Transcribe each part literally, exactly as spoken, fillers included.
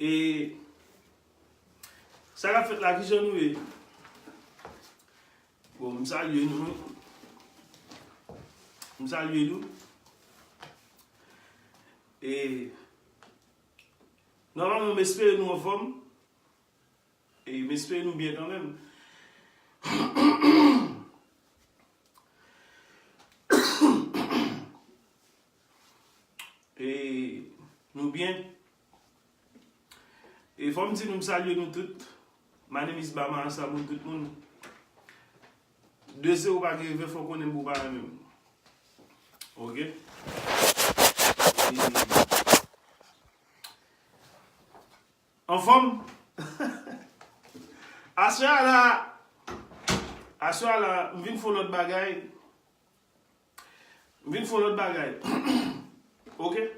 E sa k ap fèt la, kijan nou ye? Bon, m salye nou. M salye nou. E nòmalman, m espere nou anfòm. E m espere nou byen kanmenm. E nou byen. E fò m di nou, m salye nou tout. My name is Bama Asa pou tout moun. De zewo pa gen efè, fò w konnen m pou pa renmen m. Oke? E anfòm. Aswè a la, aswè a la, m vin fè yon lòt bagay. M vin fè yon lòt bagay. Oke?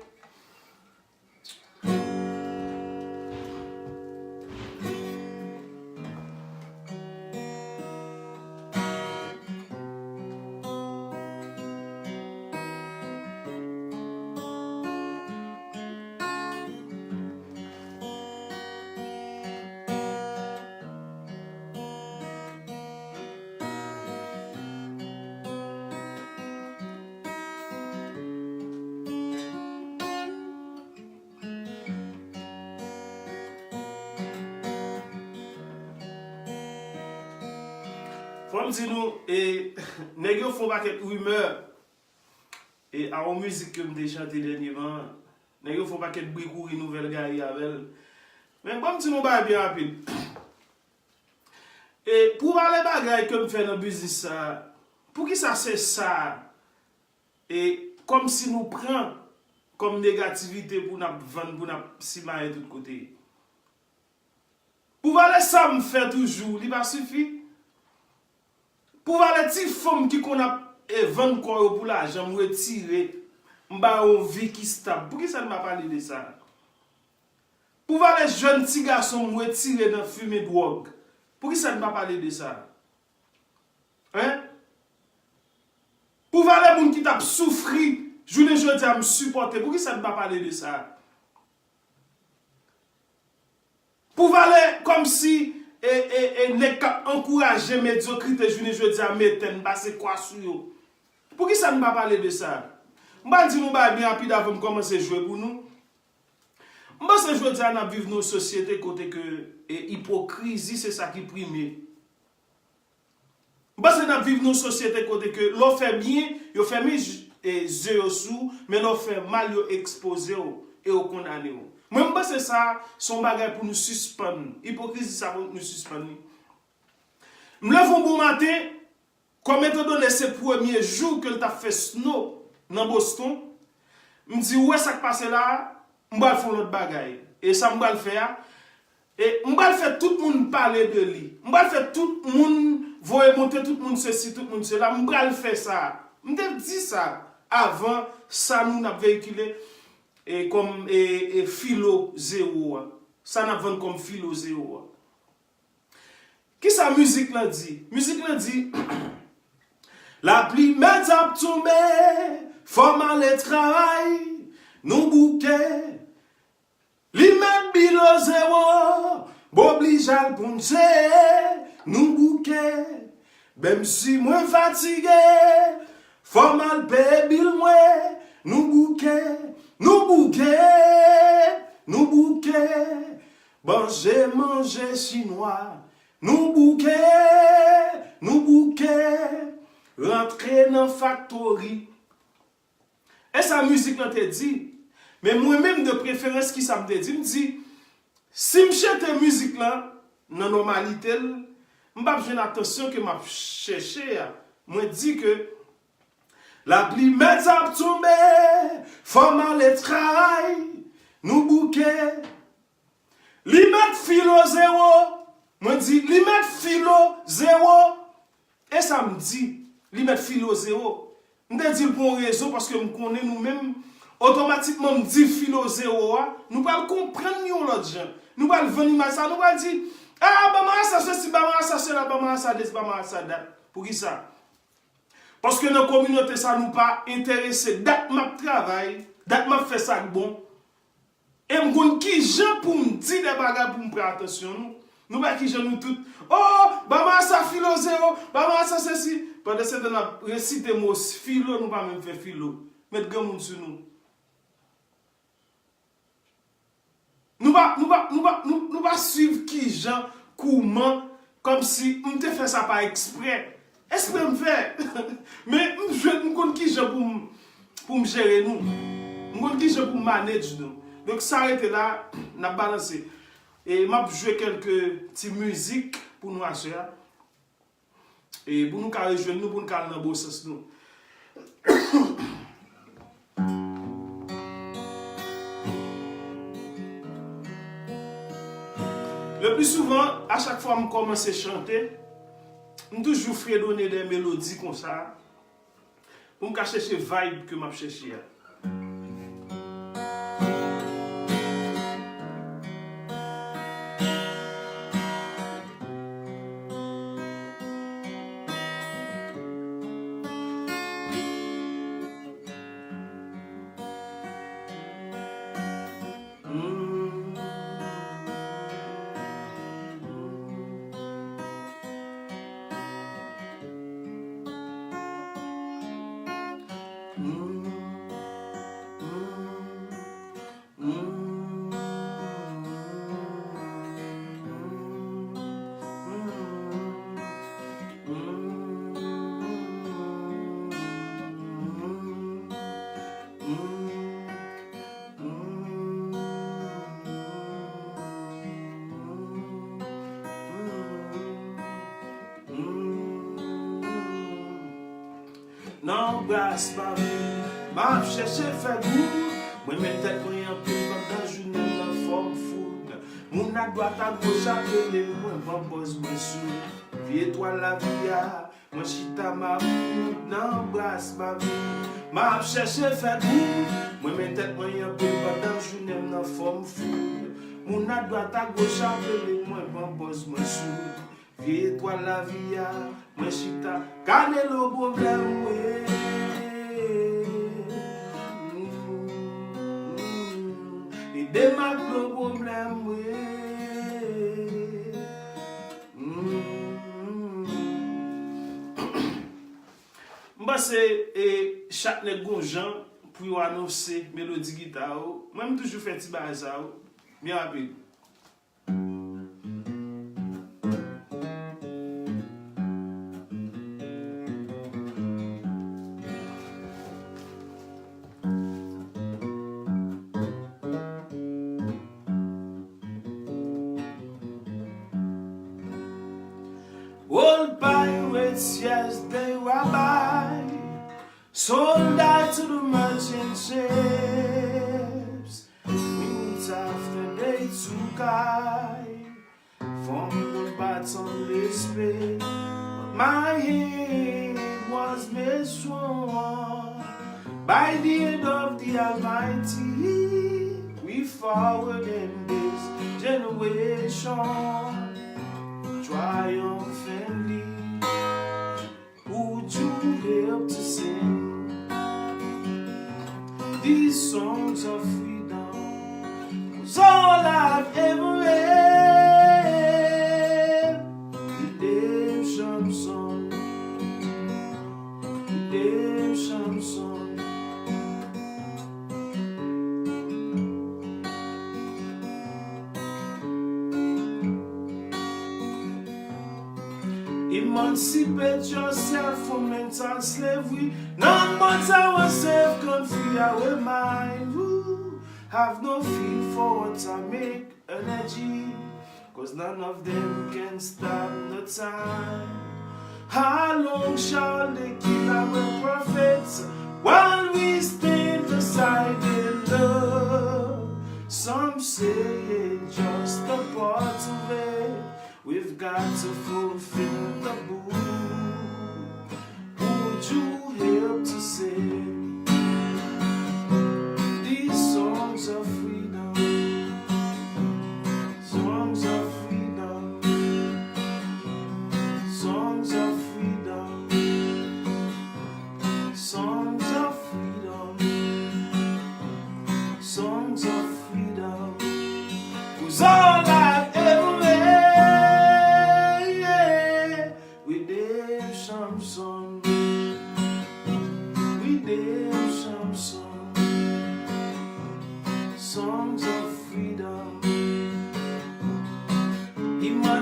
Fò m di nou, e, nèg yo fè yon pakèt rimè, e, a yon mizik ke m te chante dènyèman. Nèg yo fè yon pakèt bri kouri nouvèl gayi avè l. Men ban m di nou bagay byen rapid. E pou pale bagay ke m fè nan biznis sa, poukisa se sa, e, kòmsi nou pran kòm negativite pou n ap vann, pou n ap simaye tout kote? Pou valè sa m fè toujou, li pa sifi? Pou valè ti fanm ki konn ap, e, vann kò yo pou lajan, m retire, m ba yo yon vi ki stab. Poukisa n pa pale de sa? Pou valè jèn ti gason m retire nan fimen dwòg, poukisa n pa pale de sa? Hein? Pou valè moun ki t ap soufri, jounen jodi a m sipòte, poukisa n pa pale de sa? Pou valè kòmsi, e, e, e, nèg k ap ankouraje medyokrite jounen jodi a m etèn, pase kwa sou yo. Poukisa n pa pale de sa? M pral di nou bagay byen rapid avan m kòmanse jwe pou nou. M panse jodi a n ap viv nan yon sosyete kote ke, e, ipokrizi se sa ki prime. M panse n ap viv nan yon sosyete kote ke lè w fè byen, yo fèmen j-, e, zye yo sou w, men lè w fè mal, yo ekspoze w e yo kondane w. Mwen, m panse sa se yon bagay pou nou sispann. Ipokrizi sa pou nou sispann li. M leve yon bon maten, kòm etandone se premye jou ke l t ap fè snow nan Boston, m di, ou wè sa k pase la a, m pral fè yon lòt bagay. E sa m pral fè a, e m pral fè tout moun pale de li. M pral fè tout moun voye monte, tout moun sesi, tout moun sela. M pral fè sa. M te di sa avan sa nou n ap veyikile, e kòm, e, e filo zewo a. Sa n ap vann kòm filo zewo a. Kisa mizik lan di? Mizik lan di, lapli mèt ap tonbe, fò m ale travay, nou bouke. Li mèt bilo zewo, m oblije al ponche, nou bouke. Menm si mwen fatige, fò m al peye bil mwen, nou bouke, nou bouke, nou bouke. Manje, manje chinwa, nou bouke, nou bouke, rantre nan faktori. E sa mizik lan te di. Men mwen menm de preferans, kisa m te di? M di, si m chante mizik lan nan nòmalite l, m p ap jwenn atansyon ke m ap chèche a. Mwen di ke lapli mèt ap tonbe, fò m ale travay, nou bouke. Li mèt filo zewo. Mwen di, li mèt filo zewo. E sa m di, li mèt filo zewo. M te di l pou yon rezon, paske m konnen nou menm, otomatikman m di filo zewo a, nou pral konprann li yon lòt jan. Nou pral vann imaj sa, nou pral di, a, ban m al sa sesi, ban m al sa sela, ban m al sa desi, ban m al sa dat. Poukisa? Paske nan kominote sa, nou pa enterese. Dat m ap travay, dat m ap fè sa k bon. E m konn kijan pou m di de bagay pou m pran atansyon nou. Nou wè kijan nou tout, oh, ba m sa filo zewo, ba m sa sesi. Pandan se tan n ap resite mo filo, nou pa menm fè filo. Met granmoun sou nou. Nou pa, nou pa, nou pa, nou, nou pa swiv kijan, kouman, kòmsi m te fè sa pa eksprè. Eksprè m fè. Men m jwenn, m konn kijan pou m, pou m jere nou. M konn kijan pou m manage nou. Donk sa rete la, n ap balanse. E m ap jwe kèlke ti mizik pou nou aswè a. E pou nou ka rejwenn nou, pou nou ka al nan bon sans nou. Le pli souvan, a chak fwa m kòmanse chante, m toujou fredone de melodi konsa, pou m ka chèche vibe ke m ap chèche a. Nan bras pa vle, m ap chèche fè gou. Mwen men tèt mwen anpil pandan jounen m nan fòm fout. Moun ak dwat ak goch ap rele mwen ban bòz mwen sou. Vye etwal lavi a, mwen chita m ap kout nan bras pa vle. M ap chèche fè gou. Mwen men tèt mwen anpil pandan jounen m nan fòm fout. Moun ak dwat ak goch ap rele mwen ban bòz mwen sou. Vye etwal lavi a, mwen chita, gade lo pwoblèm mwen. Ede m ak lo pwoblèm mwen. M panse, e, chak nèg gon jan pou yo anonse melodi gita yo. Mwen, m toujou fè ti bagay sa yo byen rapid. Old pirates, yes, they were by. Sold out to the merchant ships. Minutes after they took I from the bottomless pit. But my hand was made strong by the hand of the Almighty. We forward in this generation triumphantly. Would you help to sing these songs of freedom? 'Cause all I've ever had, redemption song, redemption song. Emancipate yourself from mental slavery. None but ourselves can free our mind. Ooh, have no fear for atomic energy, 'cause none of them can stop the time. How long shall they kill our prophets while we stand aside and look? Some say it's just a part of it. We've got to fulfill the book. Would you help to sing these songs of freedom? Songs of freedom. Songs of freedom. Songs of freedom. Songs of freedom.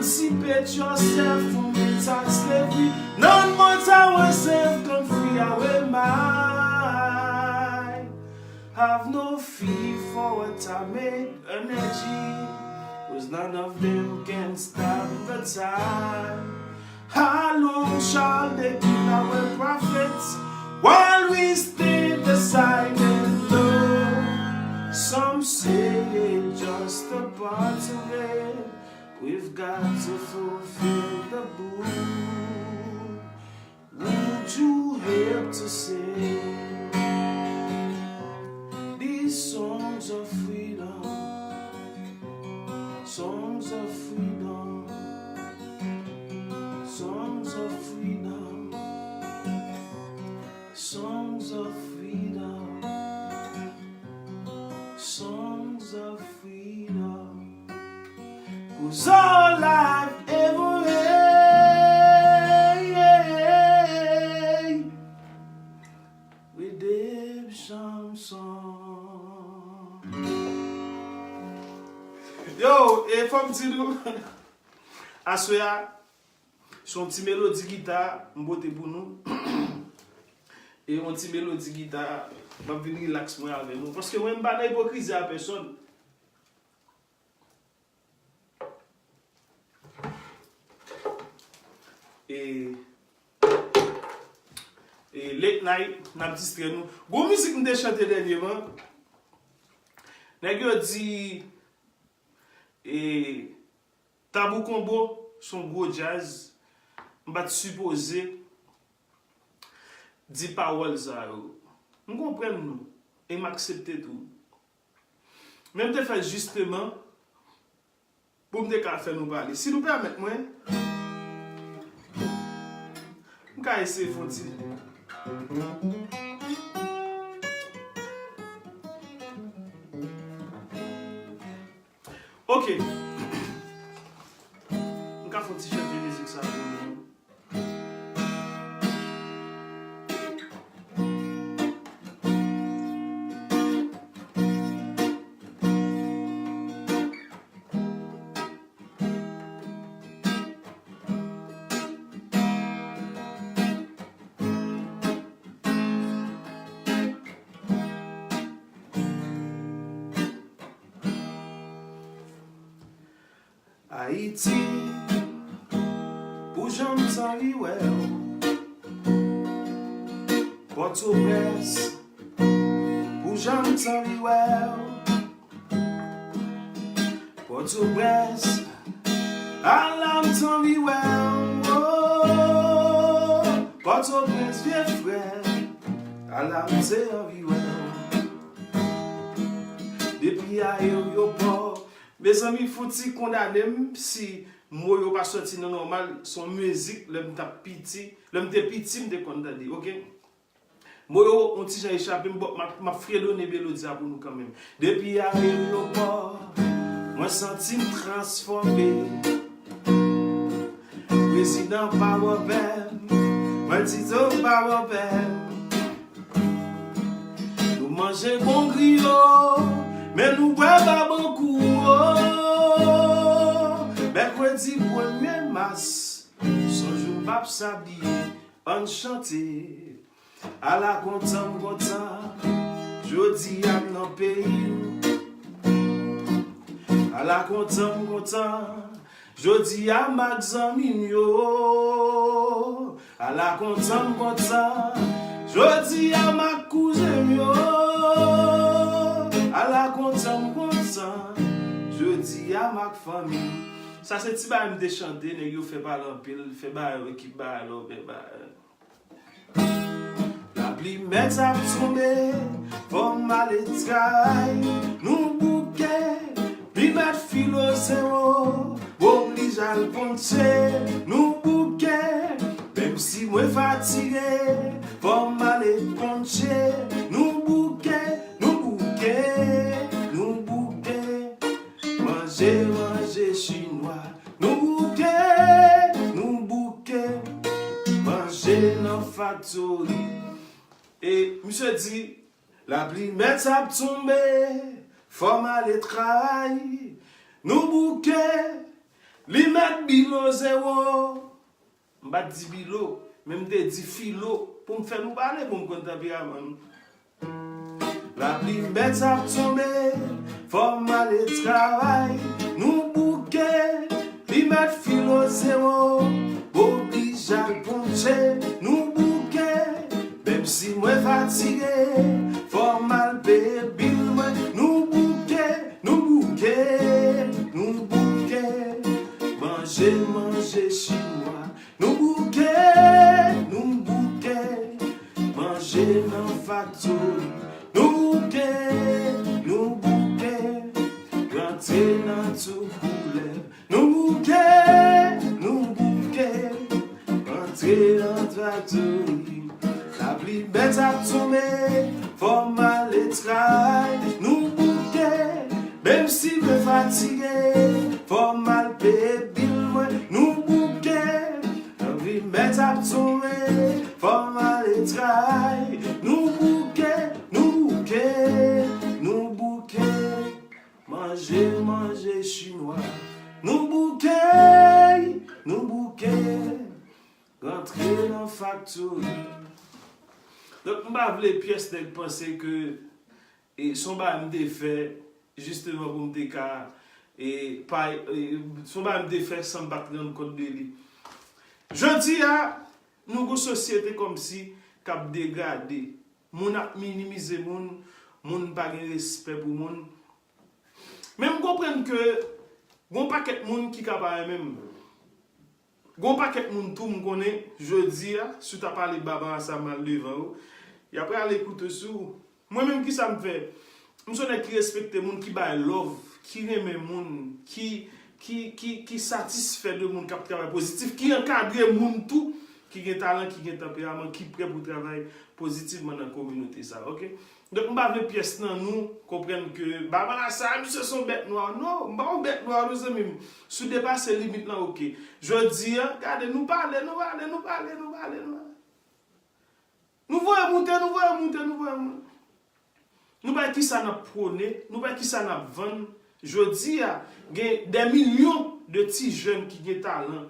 Emancipate yourself from mental slavery. None more towers have come free. How am I? Have no fear for atomic energy, 'cause none of them can stop the time. How long shall they kill our prophets while we stand aside and look? Some say it's just a part of it. We've got to fulfill the book. Would you help to sing these songs of freedom? Songs of freedom. Songs of freedom. Songs of freedom. Songs of freedom. 'Cause all I've ever had, redemption song. Yo, e fò m di nou, aswè a, se yon ti melodi gita m pote pou nou. E yon ti melodi gita, m ap vin rilaks mwen avè nou. Paske mwen, m pa nan ipokrizi a pèsòn. E, e late night, n ap distrè nou. Gwo mizik m te chante dènyèman, nèg yo di, e, Tabou Konbo se yon gwo djaz. M pa t sipoze di pawòl sa yo. M konprann nou, e m aksepte tou. Men m te fè jisteman pou m te ka fè nou pale. Si nou pèmèt mwen, m ka eseye fè yon ti. Ok. M ka fè yon ti chante mizik sa pou nou. Ayiti, pou jan m t anvi wè w. Pòtoprens, pou jan m t anvi wè w. Pòtoprens, ala m t anvi wè w. Oh, Pòtoprens, vye frè, ala m te anvi wè w. Depi aeropò, mezanmi, fouti kondane m si mo yo pa sòti nan nòmal, se yon mizik lè m t ap piti, lè m te piti, m te konn tande, oke? Mo yo yon ti jan echape m, but m ap, m ap fredone melodi a pou nou kanmenm. Depi aeropò, mwen santi m transfòme. Prezidan pa wè pè m, mwen Tito pa wè pè m. Nou manje bon griyo, men nou bwè babankou, oh. Mèkredi premye mas, se yon jou m p ap sa bliye, ann chante. Ala kontan m kontan, jodi a m nan peyi m. Ala kontan m kontan, jodi a m ak zanmi m yo. Ala kontan m kontan, jodi a m ak kouzen m yo. Ala kontan m kontan, jodi a m ak fanmi m. Sa se ti bagay m te chante, nèg yo fè pale anpil, fè bagay yo ki bagay lò, fè bagay. Lapli mèt ap tonbe, fò m ale travay. Nou bouke, pi mèt filo zewo, m oblije al ponche. Nou bouke, menm si mwen fatige, fò m ale ponche. Nou bouke, nou bouke, nou bouke. Manje, manje chinwa. Nou bouke, nou bouke, manje nan faktori. E misye di, lapli mèt ap tonbe, fò m ale travay. Nou bouke, Li mèt bilo zewo. M pa t di bilo, men m te di filo pou m fè nou pale, pou m konn tanperaman nou. Lapli mèt ap tonbe, fò m ale travay, nou bouke. Li mèt filo zewo, oblije al ponche, nou bouke. Menm si mwen fatige, fò m al peye bil mwen, nou bouke, nou bouke, nou bouke. Manje, manje chinwa, nou bouke, nou bouke. Manje nan faktori, nou bouke, nou bouke. Rantre nan tout koulè, nou bouke, nou bouke. Rantre nan faktori, lapli mèt ap tonbe, fò m ale travay, nou bouke. Menm si mwen fatige, fò m al peye bil mwen, nou bouke. Lapli mèt ap tonbe, fò m ale travay, nou bouke, nou bouke, nou bouke. Manje, manje chinwa, nou bouke, nou bouke. Rantre nan faktori. Donk, m pa vle pyès nèg panse ke, e, se yon bagay m te fè, jisteman, pou m te ka, e, pa, e, se yon bagay m te fè san m pa t rann kont de li. Jodi a, nou gon sosyete kòmsi k ap degrade. Moun ap minimize moun, moun pa gen respè pou moun. Men m konprann ke gon pakèt moun ki ka pa renmen m. Gon pakèt moun tou m konnen, jodi a, si w ta pale ba marasa mal devan yo, y ap rale kouto sou ou. Mwen menm, kisa m fè? M se yon nèg ki respekte moun, ki bay love, ki renmen moun, ki, ki, ki, ki satisfè de moun k ap travay pozitif, ki ankadre moun tou, ki gen talan, ki gen tanperaman, ki prè pou travay pozitivman nan kominote sa, oke? Donk, m pa vle pyès nan nou konprann ke ba marasa, misye se yon bèt nwa. Non, m pa yon bèt nwa, non, zanmi m. Si w depase limit lan, oke. Jodi a, gade, nou pale, nou pale, nou pale, nou pale, nou pale. Nou voye moute, nou voye moute, nou voye moute. Nou bay kisa n ap pwone, nou bay kisa n ap vann. Jodi a, gen dè milyon de ti jèn ki gen talan,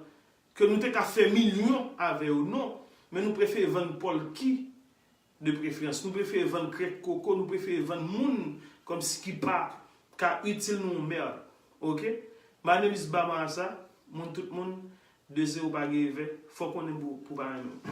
ke nou te ka fè milyon avè yo, non. Men nou prefere vann pòlki de preferans. Nou prefere vann krèk koko, nou prefere vann moun kòmsi ki pa ka itil nou yon mèd. Oke? My name is Ba Marasa, moun tout moun, de zewo pa gen evè, fò konnen pou, pou pa renmen.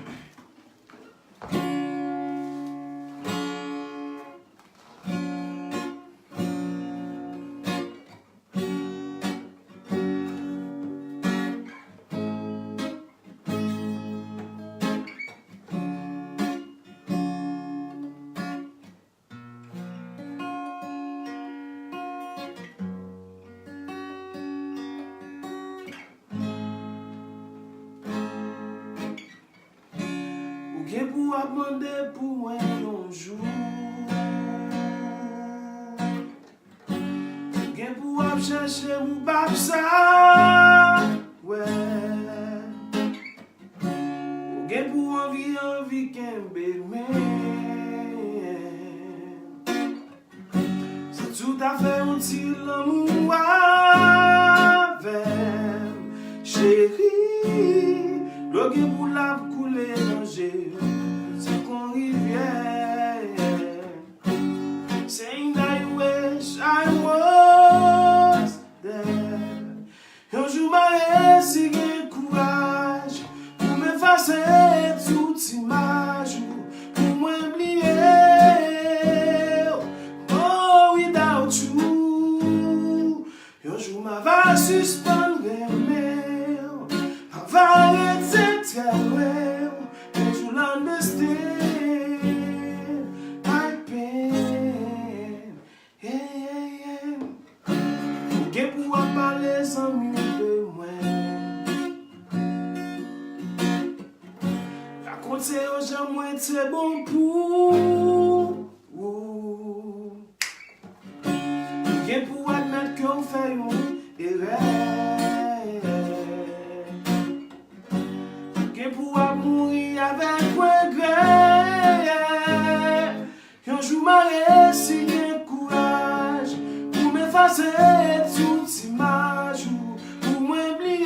Ou gen pou ap mande pou mwen yon jou. Ou gen pou ap chèche m ou p ap sa wè. Ou gen pou anvi, anvi kenbe men. Si w ta fè yon ti lanmou avè m, cheri, dlo gen pou l ap koule nan je w tankou yon rivyè. Saying that you wish I was there. Yon jou m a resi gen kouraj pou m efase tout imaj ou, pou mwen bliye w. Oh, without you. Yon jou m a va sispann renmen w, m a va rete trè lwen w, yon jou l understand my pain. Hey, hey, hey. Ou gen pou ap pale zanmi w de mwen. Rakonte yo jan mwen te bon pou ou. Ou gen pou admèt ke w fè yon erè. Ou gen pou ap mouri avèk regrè. Yon jou m a resi gen kouraj pou m efase tout imaj ou, pou mwen bliye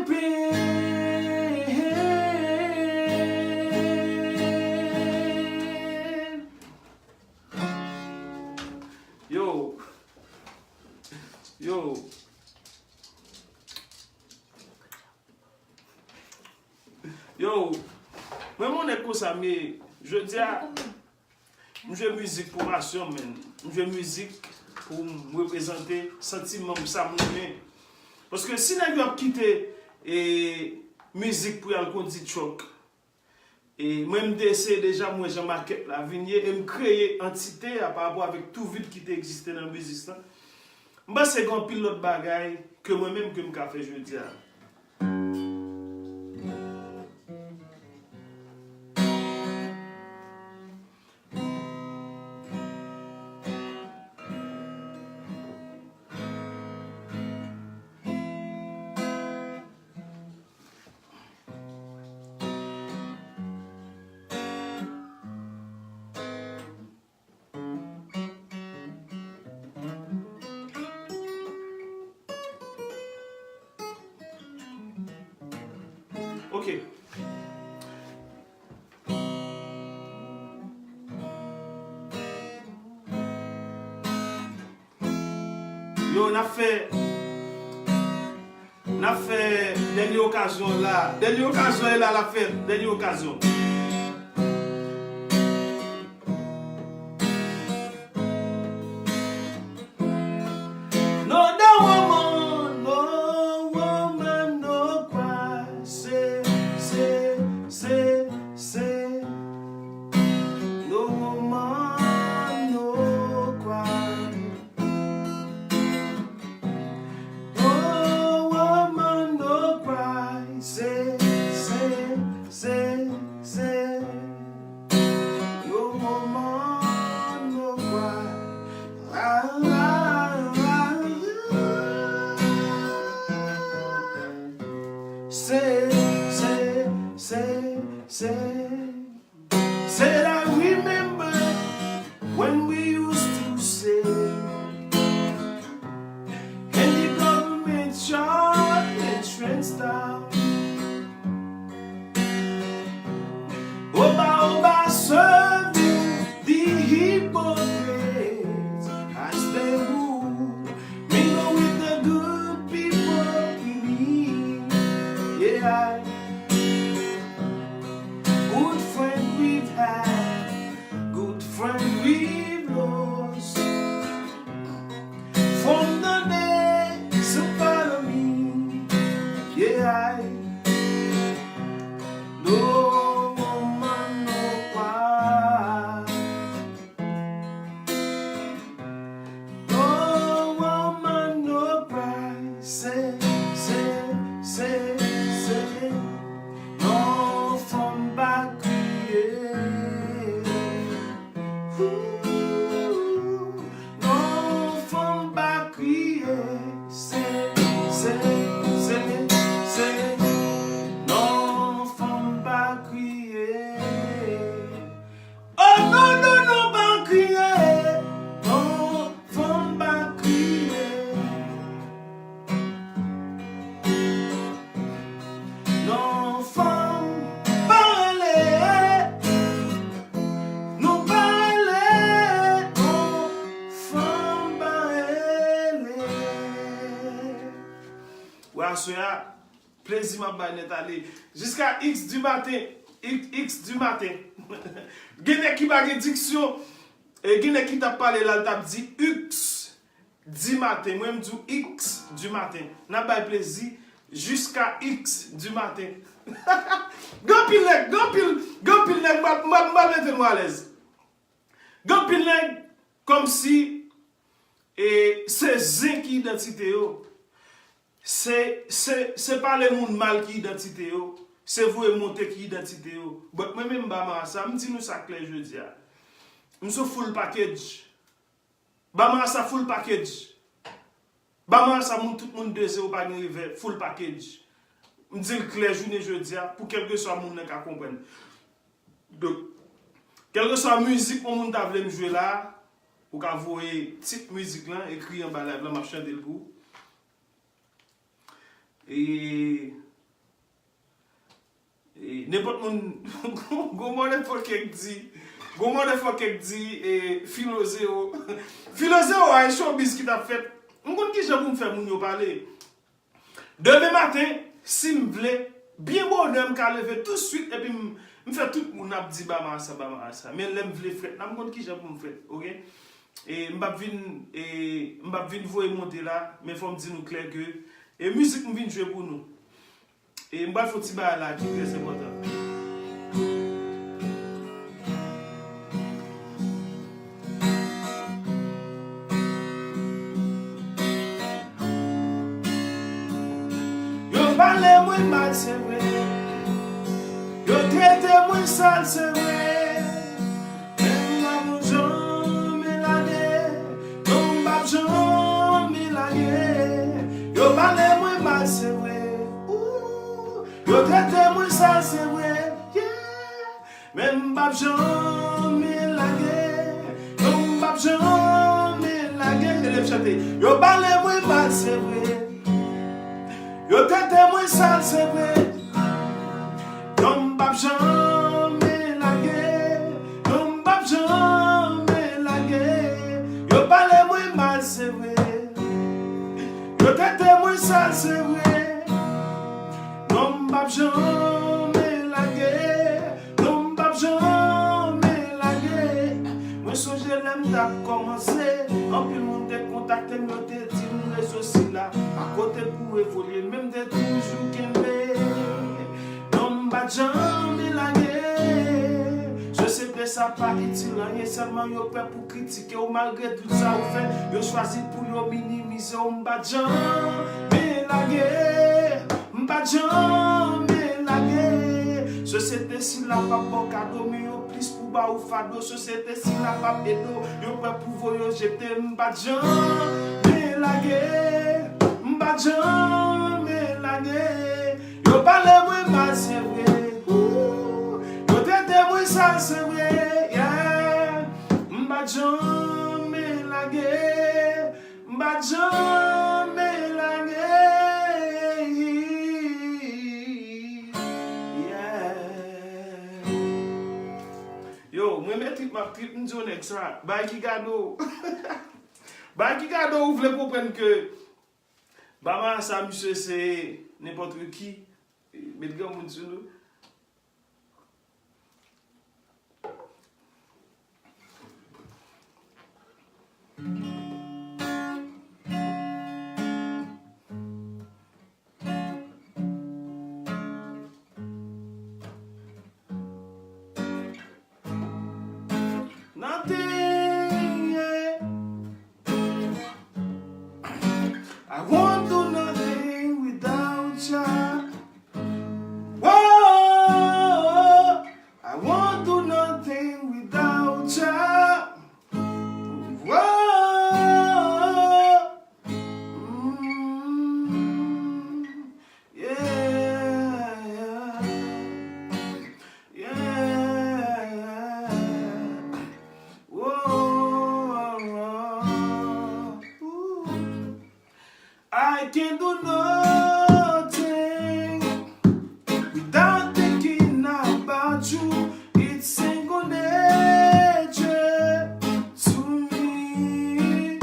Pen. Yo. Yo. Yo. Mwen, mwen nèg konsa m ye. Jodi a, m jwe mizik pou pasyon m, menn. M jwe mizik pou m reprezante santiman m, sa m renmen. Paske si nèg yo ap kite, e, mizik pou y al kondi truck, e, mwen, m te eseye deja, m wè jan makèt la vin ye, e m kreye antite a pa rapò avèk tou vid ki te egziste nan mizik lan. M panse gen anpil lòt bagay ke mwen menm ke m ka fè jodi a. Ok. Yo, n ap fè, n ap fè dènye okazyon la. Dènye okazyon e la, l ap fè dènye okazyon. No, no woman, no woman, no cry. Say, say, say, say. No woman, no cry. No woman, no cry. Say, say, say, say. No woman, no cry. Ah, ah, ah, ah. Say, say, say, say. Said I remember when we used to say, and the government shut the trains down. Oba, oba, serving the hypocrites as they rule. Mingle with the good people we need. Yeah, good friend we've had, good friend we've lost. From the days of Ptolemy, yeah, I no woman, no cry. No woman, no cry. Say, say, say, say. Non, fanm pa kriye. Ooh, non, fanm pa kriye. Say, say, say, say. Non, fanm pa kriye. Oh, non, non, non, pa kriye. Non, fanm pa kriye. Non, fanm pa rele. Non, pa rele. Non, fanm pa rele. Wè, aswè a, plezi m ap bay nèt ale. Jiska X di maten. X, X di maten. Gen nèg ki pa gen diksyon. E gen nèg ki t ap pale la, l t ap di X di maten. Mwen, m di w X di maten. N ap bay plezi jiska X di maten. Gen anpil nèg, gen anpil, gen anpil nèg, m ap, m ap, m ap mete nou alèz. Gen anpil nèg, kòmsi, e, se zen ki idantite yo. Se, se, se pale moun mal ki idantite yo. Se voye monte ki idantite yo. But mwen menm, m pa marasa, m di nou sa klè jodi a. M sou full package. Ba marasa full package. Ba marasa moun, tout moun de zewo, pa gen revè, full package. M di l klè jounen jodi a, pou kèlkeswa moun nan ka konprann. Donk, kèlkeswa mizik yon moun ta vle m jwe la, ou ka voye tit mizik lan, ekri anba live la, m ap chante l pou ou. E Nenpòt moun, gon motherfucker k di, gon motherfucker k di, e, filo zewo. Filo zewo a, e showbiz ki t ap fèt. M konn kijan pou m fè moun yo pale. Demen maten, si m vle, byen bonè, m ka leve tousuit, epi m, m fè tout moun ap di ba Marasa, ba Marasa. Men lè m vle frèt la, m konn kijan pou m frèt, oke? E m p ap vin, e, m p ap vin voye monte la, men fò m di nou klè ke, e mizik m vin jwe pou nou. E m pral fè yon ti bagay la ki trè enpòtan. Yo pale mwen mal, se vre. Yo trete mwen sal, se vre. Men m p ap janm lage. Non, m p ap janm lage. Yo pale mwen mal, se vre. Ooh. Yo trete mwen sal, se vre, yeah. Men m p ap janm lage. Non, m p ap janm lage. Elèv chante. Yo pale mwen mal, se vre. Yo trete mwen sal, se vre. Non, m p ap janm lage. Non, m p ap janm lage. Yo pale mwen mal, se vre. Yo trete mwen sal, se vre. Non, m p ap janm lage. Non, m p ap janm lage. Mwen sonje lè m t ap kòmanse, anpil moun te kontakte m, yo te di m rezo sila pa kote pou evolye, men m te toujou kenbe. Non, m pa t janm lage. Sosyete sa pa itil anyen, sèlman yo pè pou kritike w malgre tout sa ou fè. Yo chwazi pou yo minimize w, m pa t janm lage. M pa t janm lage. Sosyete sila p ap ba w kado, men yo plis pou ba ou fado. Sosyete sila p ap ede w, yo pè pou voye w jete. M pa t janm lage. M pa t janm lage. Yo pale mwen mal, se vre. Ooh. Yo trete mwen sal, se vre. Yeah. M pa t janm lage. M pa t janm lage. Yeah. Yo, mwen men trip m ap trip, m di w nèg sa. Bay ki gado. Bay ki gado ou vle konprann ke Ba Marasa, misye se nenpòt ki. Met granmoun sou nou. Nothing, yeah. I won't do nothing without ya. Whoa, I won't do nothing without ya. Whoa, mm, yeah, yeah, yeah, yeah. Whoa, ooh. I can't do nothing without thinking about you. It's second nature to me.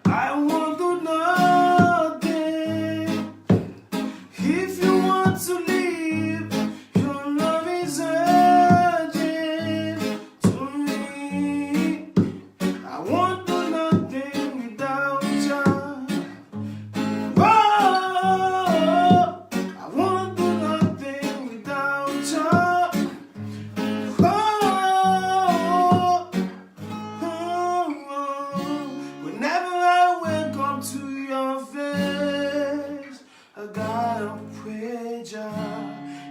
I won't do nothing if you want to leave. Your love is urgent to me. I won't do nothing without ya. Whoa, I won't do nothing without ya. Whoa, whenever I wake up to your face, I gotta pray, Jah.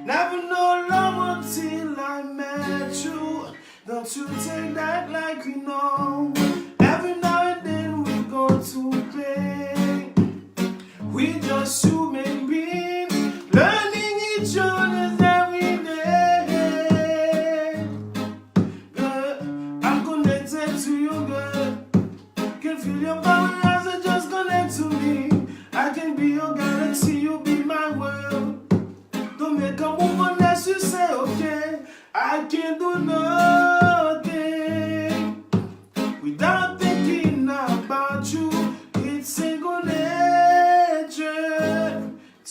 Never know love until I met you. Don't you take that like we know. Every now and then we go to play. We just human being, learning each other's every day. Girl, I'm connected to you, girl. Can feel your power as it just connect to me. I can be your galaxy, you be my world. Don't make a move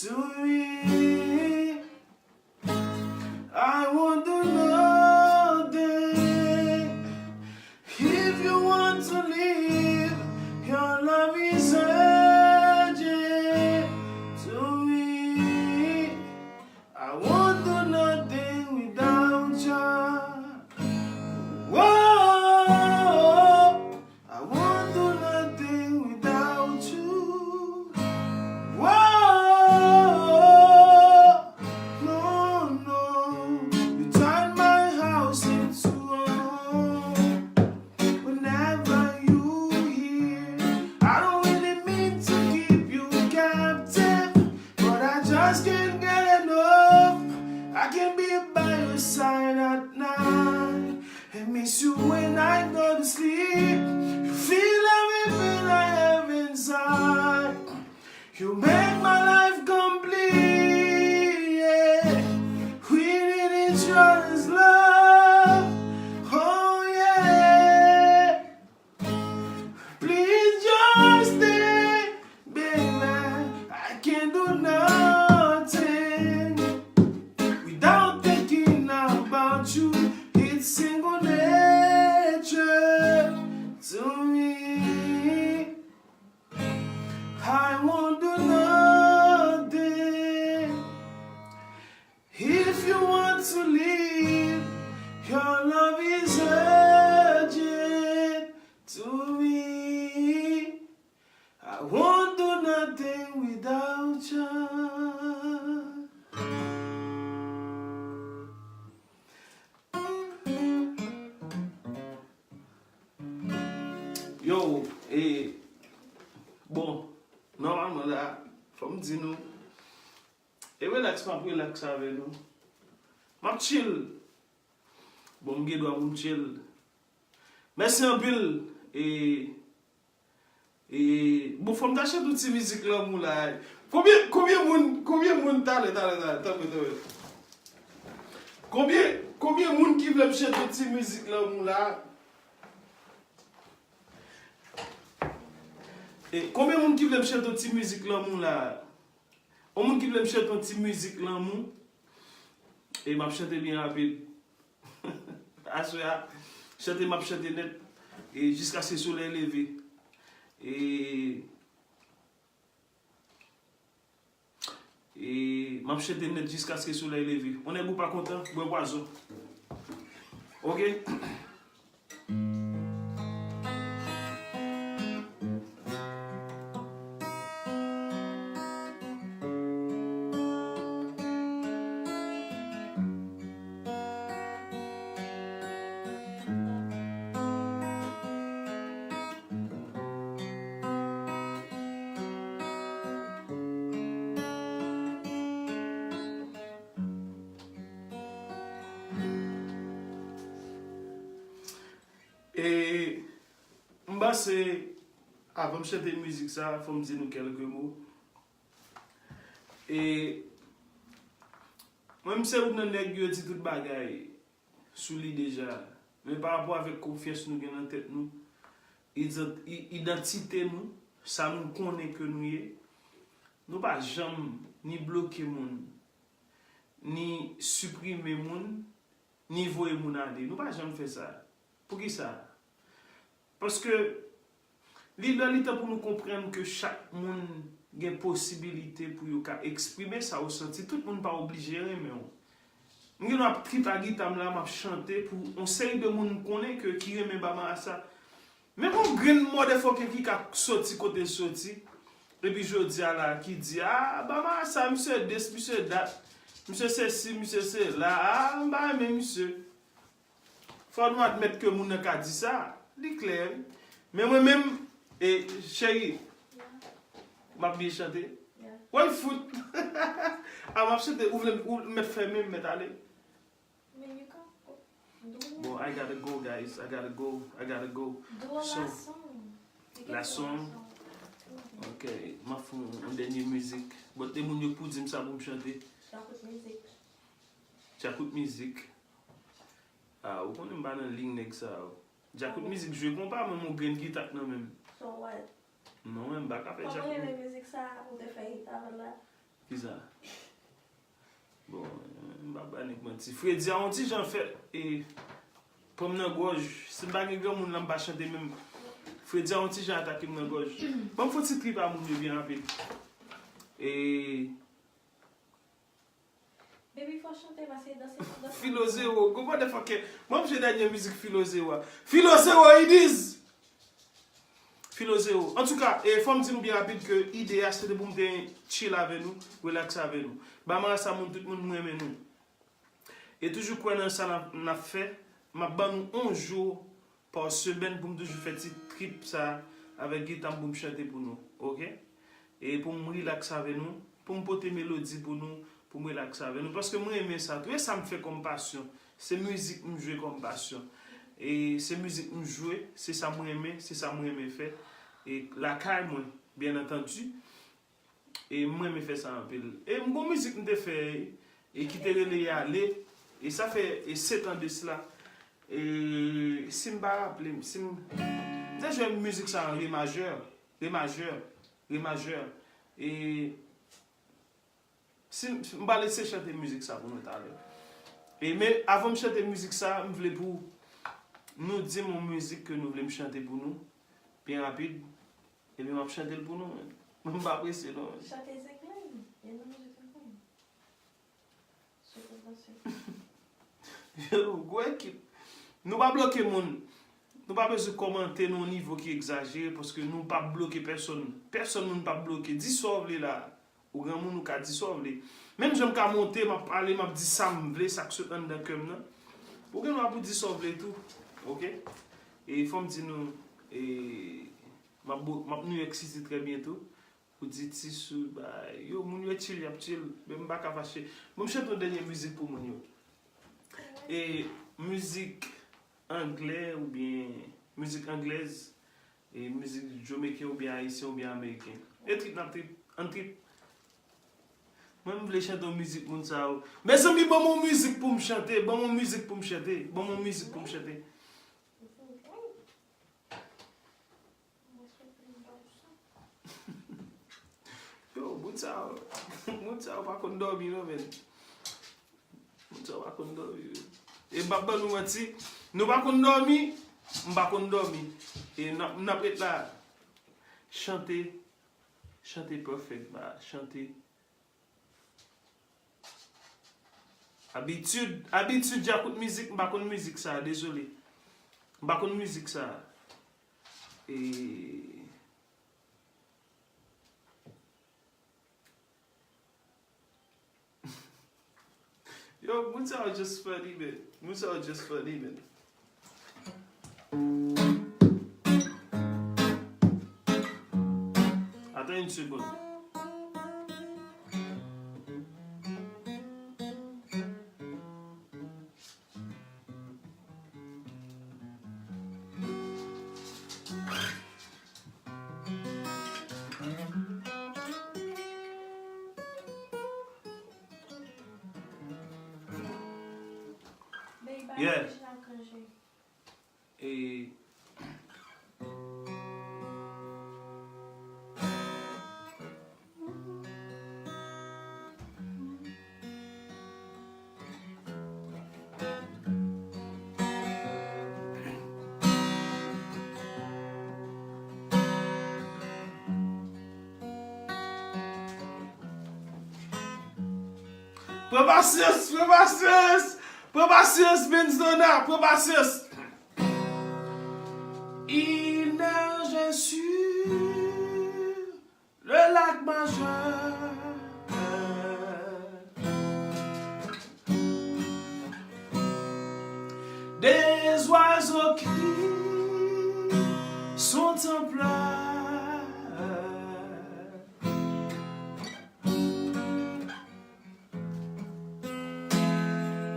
To me, I won't do nothing. If you want to leave, your love is urgent to me. I won't do nothing without you. Whoa, I won't do nothing without you. Whoa, no, no. You turn my house into a home. Whenever you here, I don't really mean to keep you captive, but I just can't get enough. I can be by your side at night and miss you when I go to sleep. You feel everything I have inside. You make my life complete, yeah. We need each other's love, oh yeah. Please just stay, baby. I can't do nothing without thinking about you. It's single nature to me. I won't do nothing. If you want to leave, your love is urgent to me. I won't do nothing without you. Yo, e, bon, nòmalman la, fò m di nou, e relax, m ap relax avè nou. M ap chill. Bon, m gen dwa pou m chill. Mèsi anpil. E, e, bon, fò m ta chante yon ti mizik lanmou la. Konbyen, konbyen moun, konbyen moun, talè, talè, talè, tanpri, tanpri. Konbyen, konbyen moun ki vle m chante yon ti mizik lanmou la? E, konbyen moun ki vle m chante yon ti mizik lanmou la? Yon moun ki vle m chante yon ti mizik lanmou? E m ap chante byen rapid. Aswè a, chante m ap chante nèt. E jiskaske solèy leve. E, e m ap chante nèt jiskaske solèy leve. On nèg ou pa kontan, bwè pwazon. Oke? E m panse, avan m chante mizik sa, fò m di nou kèlke mo. E mwen, m se youn nan nèg yo di tout bagay sou li deja. Men pa rapò avèk konfyans nou gen nan tèt nou, idan-, i-, idantite nou, sa nou konnen ke nou ye, nou pa janm ni bloke moun, ni siprime moun, ni voye moun ale. Nou pa janm fè sa. Poukisa? Paske li lè li tan pou nou konprann ke chak moun gen posibilite pou yo ka eksprime sa yo santi. Tout moun pa oblije renmen w. M gen dwa ap trip a gita m la, m ap chante pou yon seri de moun m konnen ke, ki renmen ba marasa. Men yon grenn motherfucker ki ka soti kote l soti, epi jodi a la, ki di, "Ah, ba marasa, misye this, misye that, misye sesi, misye sela, ah, m pa renmen misye." Fò nou admèt ke moun nan ka di sa. Li klè, wi. Men mwen menm, e, cheri, m ap byen chante. Woy fout. A, m ap chante, ou vle, ou mèt fèmen, m mèt ale. Bon, I gotta go, guys. I gotta go. I gotta go. So, la song. Ok, m ap fè yon dènye mizik. But, e moun yo pou di m sa pou m chante. Djakout mizik. Djakout mizik. Ah, ou konnen m pa nan liy nèg sa yo. Djakout mizik jwe konpa, men m yon grenn gita k nan men m. So what? Non, men m pa ka fè djakout. Kòman rele mizik sa ou te fè hit avan la? Kisa? Bon, m pa ba nèg manti. Fredi a yon ti jan fè, e, pran m nan gòj. Si m pa gen granmoun la, m pa chante menm. Fredi a yon ti jan atake m nan gòj. Ban m fè yon ti trip a moun yo byen rapid. E, Baby, fò chante, paske danse, danse. Filo Zewo, gwo motherfucker. Mwen, m jwe dènye mizik Filo Zewo a. Filo Zewo, it is! Filo Zewo. Antouka, e, fò m di nou byen rapid ke ide a, se te pou m te chill avè nou, relax avè nou. Ba marasa moun, tout moun, m renmen nou. E toujou kwè nan sa n ap, n ap fè. M ap ban nou yon jou pa semèn pou m toujou fè ti trip sa avèk gita m pou m chante pou nou, oke? E pou m relax avè nou, pou m pote melodi pou nou, pou m relax avè nou, paske m renmen sa tou. E sa m fè kòm pasyon. Se mizik m jwe kòm pasyon. E se mizik m jwe, se sa m renmen, se sa m renmen fè. E lakay mwen, byen antandi. E m renmen fè sa anpil. E m gon mizik m te fè, e ki te rele Y ale, e sa fè, e, sèt an de sila. E si m pa raple m, si m, m te jwe mizik sa an re majè, re majè, re majè. E si m, m pral eseye chante mizik sa pou nou talè. E men, avan m chante mizik sa, m vle pou nou di m yon mizik ke nou vle m chante pou nou, byen rapid. Epi m ap chante l pou nou, men. Mwen, m pa prese, non, men. Chante Zenglen, e nou mizik Zenglen. Sou konpansyon. Yo, gwo ekip. Nou pa bloke moun. Nou pa bezwen kòmante nan yon nivo ki egzajere, paske nou p ap bloke pèsonn. Pèsonn moun p ap bloke. Di sa w vle la. Ou granmoun, ou ka di sa w vle. Menm jan m ka monte, m ap pale, m ap di sa m vle, sa k sot anndan kè m nan. Ou gen dwa pou di sa w vle tou. Oke? E fò m di nou, e, m ap bo-, m ap New York City trè byento. Pou di ti sou, bay, yo, moun yo chill, y ap chill. Men m pa ka fache. Bon, m chante yon dènye mizik pou moun yo. E mizik anglè oubyen mizik anglèz, e mizik jamaican oubyen ayisyen oubyen ameriken. E trip n ap trip, ann trip. Mwen, m vle chante yon mizik moun sa yo. Mezanmi, ban m yon mizik pou m chante, ban m yon mizik pou m chante, ban m yon mizik pou m chante. Yo, moun sa yo, moun sa yo pa konn dòmi non, men. Moun sa yo pa konn dòmi, men. E m p ap ban nou manti, nou pa konn dòmi, m pa konn dòmi. E n ap, n ap ret la. Chante, chante perfect, ba, chante. Abitid, abitid, Djakout mizik, m pa konn mizik sa, dezole. M pa konn mizik sa. E, yo, moun sa yo just funny, man. Moun sa yo just funny, man. Attends une seconde. Yeah. E Pran pasyans, pran pasyans, pran pasyans, Benz Donna, pran pasyans. Il nage sur le lac Majeur. Des oiseaux crient sont en pleurs.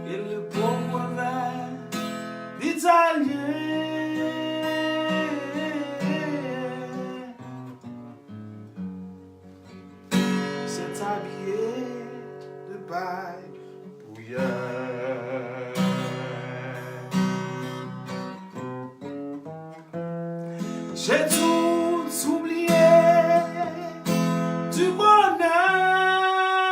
Et le bon proverbe italien, c'est habillé de paille pour hier. J'ai tout oublié du bonheur.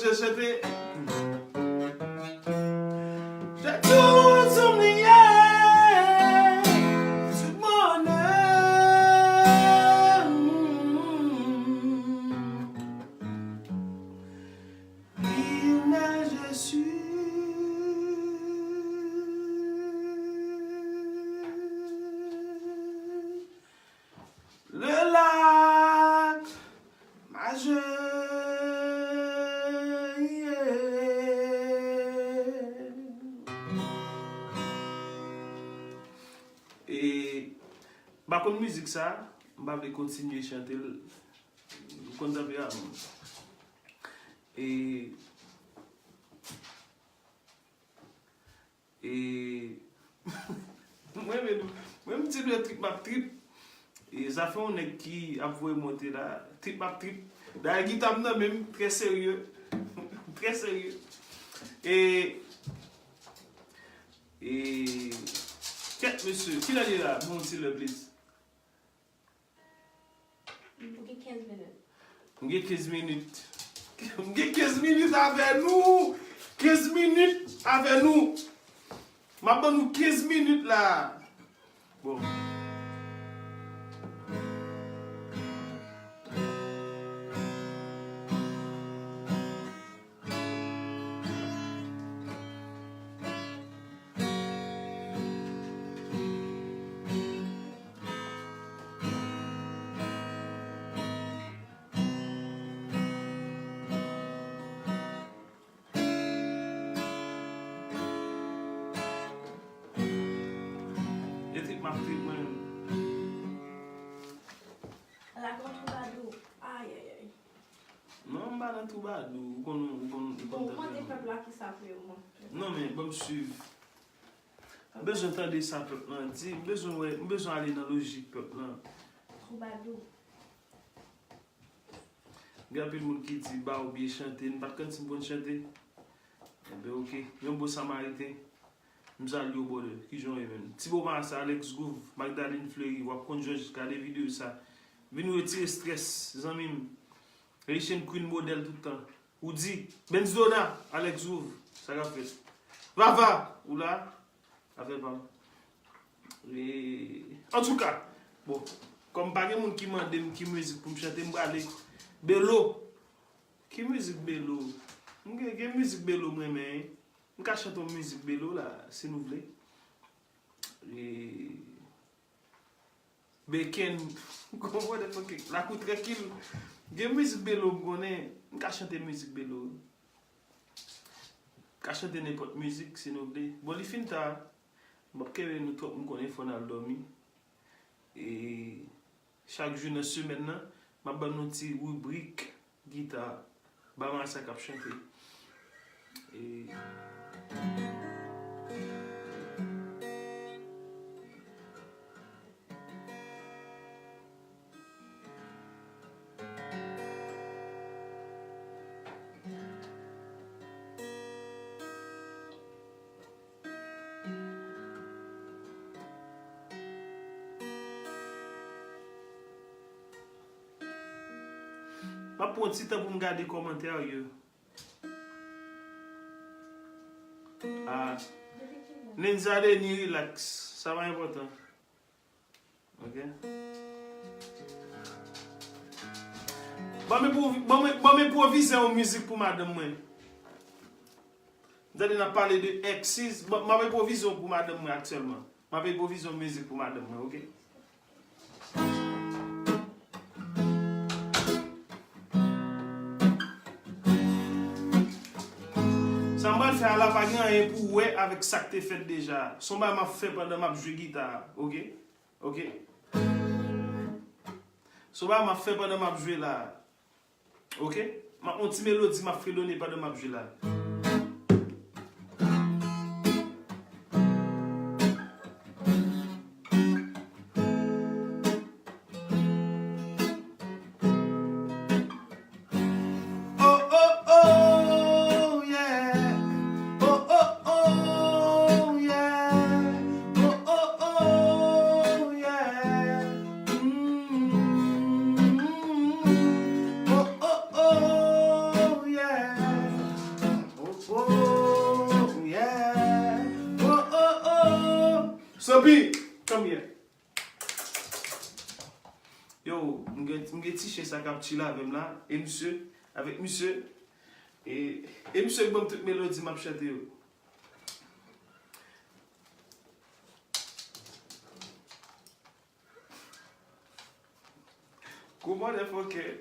Chante. J'ai tout oublié, tout mon âme. Il nage sur le lac Majeur. E m pa konn mizik sa, m pa vle kontinye chante l. Ou konn sa fè a. E E mwen menm, mwen m di nou trip m ap trip. E zafè yon nèg ki ap voye monte la, trip m ap trip. Dayè gita m nan menm, trè serye. Trè serye. E, e, kèt mesye, kilè l ye la? Bon, ti lè plis. Ou gen kenz minit. M gen kenz minit. M gen kenz minit avè nou. Kenz minit avè nou. M ap ban nou kenz minit la. Bon. E trip m ap trip mwen menm. Ala gon twoubadou. Ayayay. Non, m pa nan twoubadou. Ou konn, ou konn, ou konn Bon, ou tande mande non. Pèp la kisa pou yo mwen. Non, men, ban m swiv. M bezwen tande sa pèp lan di. M bezwen wè, m bezwen ale nan lojik pèp lan. Twoubadou. Gen anpil moun ki di ba ou byen chante. M pa t konn si m konn chante. Enben, oke. Yon bon Samariten. M salye w, brother. Kijan w ye, menm? Ti Bo Marasa, Alex Groove, Magdalene Fleury, w ap konn jwè jiska de videyo sa. Vin retire strès, zanmi m. Haitian Queen modèl tout tan. Ou di, Benz Dona, Alex Groove, sa k ap fèt? Vava, ou la? Afè pa m. E, antouka, bon, kòm pa gen moun ki mande m ki mizik pou m chante, m prale. Belo. Ki mizik Belo? M gen, gen mizik Belo m renmen. M ka chante yon mizik Belo la, si nou vle. E, Beken, konprann, ok. Lakou trankil. Gen mizik Belo m konnen. M ka chante mizik Belo. M ka chante nenpòt mizik, si nou vle. Bon, li fin ta. M p ap kenbe nou twòp, m konnen fò n al dòmi. E chak jou nan semèn nan, m ap ban nou ti ribrik gita, Ba Marasa k ap chante. E M ap pran yon ti tan pou m gade kòmantè yo. Ah. Ninja Denis, relax. Sa pa enpòtan. Ok. Ban m enpwovi-, ban m, ban m enpwovize yon mizik pou madanm mwen. Tande n ap pale de exes. Ban, m ap enpwovize yon pou madanm mwen aktyèlman. M ap enpwovize yon mizik pou madanm mwen, ok? Sa m pral fè a la pa gen anyen pou wè avèk sa k te fèt deja. Se yon bagay m ap fè pandan m ap jwe gita a, ok? Ok? Se yon bagay m ap fè pandan m ap jwe la. Ok? M ap yon ti melodi m ap fredone pandan m ap jwe la. Oh, oh, oh, yeah. Oh, oh, oh, yeah. Oh, oh, oh, yeah. Mm. Oh, oh, oh, yeah. Tanpi, come here. Yo, m gen, m gen ti chen sa k ap chill avè m la. E misye, avèk misye. E, e misye k ban m tout melodi m ap chante yo. Gwo motherfucker.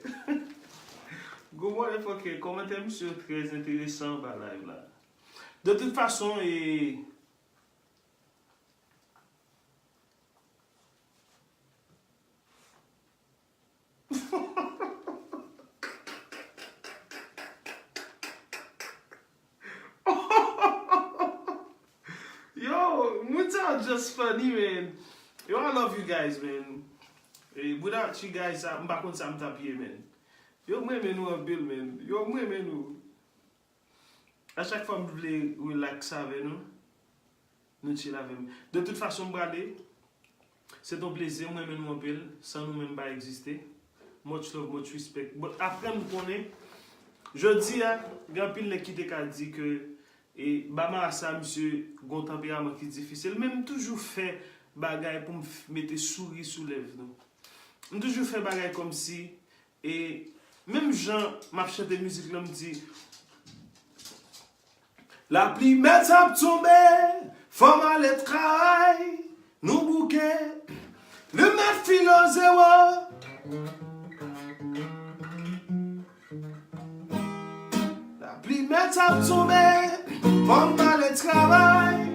Gwo motherfucker. Kòmantè misye yo trè enteresan anba live la. De tout fason, e, Yo, moun sa just funny, man. Yo, I love you guys, man. Eh, without you guys, ah, m pa konn sa m t ap ye, man. Yo, m renmen nou anpil, man. Yo, m renmen nou. A chak fwa m vle relax avè nou, nou chill avè m. De tout fason, m prale. Se t on plezi, m renmen nou anpil. San nou menm, m pa egziste. Much love, much respect. But aprann konnen, jodi a, gen anpil nèg ki te ka di ke, e, Bamara sa, misye gon tanperaman ki difisil. Men m toujou fè bagay pou m f-, mete souri sou lèv nou. M toujou fè bagay kòmsi, e, menm jan m ap chante mizik lan, m di, lapli mèt ap tonbe, fò m ale travay, nou bouke, li mèt filo zewo. Lapli mèt ap tonbe, fò m ale travay,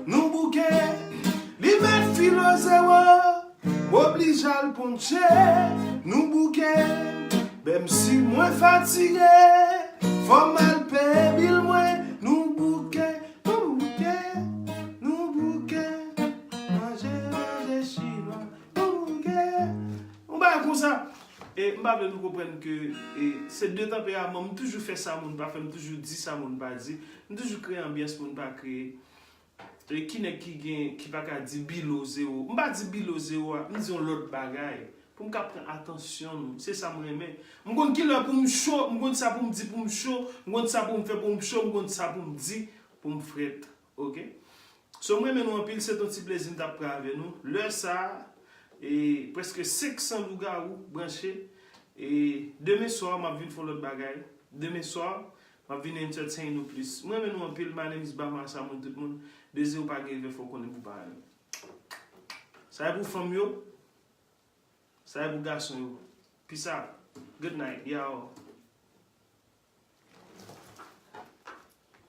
nou bouke, li mèt filo zewo. M oblije al pontche, nou bouke. Menm si mwen fatige, fò m al peye bil mwen, nou bouke, nou bouke, nou bouke. Manje, manje chinwa, nou bouke. Yon bagay konsa. E m pa vle nou konprann ke, e, se de tanperaman, m toujou fè sa moun pa fè, m toujou di sa moun pa di, m toujou kreye anbyans moun pa kreye. E ki nèg ki gen, ki pa ka di bilo zewo? M pa di bilo zewo a, m di yon lòt bagay. Pou m ka pran atansyon nou. Se sa m renmen. M konn kilè pou m cho, m konn sa pou m di pou m cho, m konn sa pou m fè pou m cho, m konn sa pou m di pou m frèt. Oke? So, m renmen nou anpil, se t on ti plezi m t ap pran avè nou. Lè sa a, e, prèske senk san lougawou branche. E demen swa, m ap vin fè yon lòt bagay. Demen swa, m ap vin entertain nou plis. M renmen nou anpil. My name is Bamara Samoun, tout moun. Dezi ou pa gen evè, fò w konnen pou pa renmen. Sa e pou fanm yo, sa e pou gason yo. Peace out. Good night, y'all.